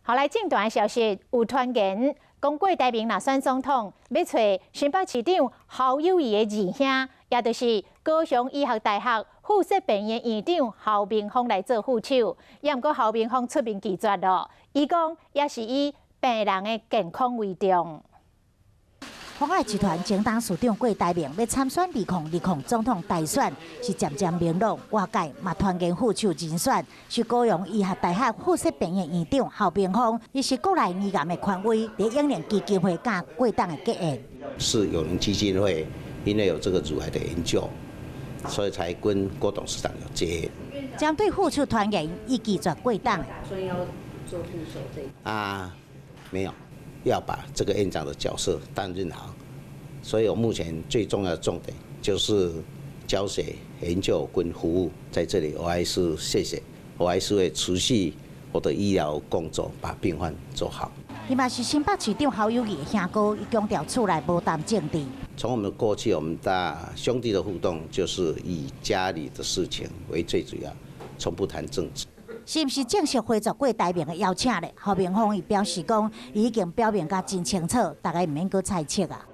好，來政壇消息，有傳言講郭台銘若選總統，欲揣新北市長侯友宜的二兄，也就是高雄醫學大學附設病院院長侯明鋒來做副手。也毋過侯明鋒出面拒絕囉，伊講也是以病人的健康為重。鴻海集團前董事長郭台銘欲參選2020總統大選，是漸漸明朗。外界嘛傳言副手人選是高雄醫學大學附設病院院長侯明鋒，伊是國內乳癌的權威，佇永齡基金會佮郭董的結緣。是永齡基金會，因為有這個乳癌的研究，所以才跟郭董事長有結緣。針對副手傳言，伊拒絕郭董。所以要做副手這啊，沒有。要把這個院長的角色擔任好，所以我目前最重要的重點就是教學、研究跟服務，在這裡我還是謝謝，我還是會持續我的醫療工作，把病患做好。伊嘛是新北市長侯友宜的兄哥，伊強調厝內無談政治。從我們過去，我們大兄弟的互動，就是以家裡的事情為最主要，從不談政治。是毋是正式回絕郭台銘的邀請咧？侯明鋒伊表示講，伊已經表明甲真清楚，大家毋免閣猜測啊。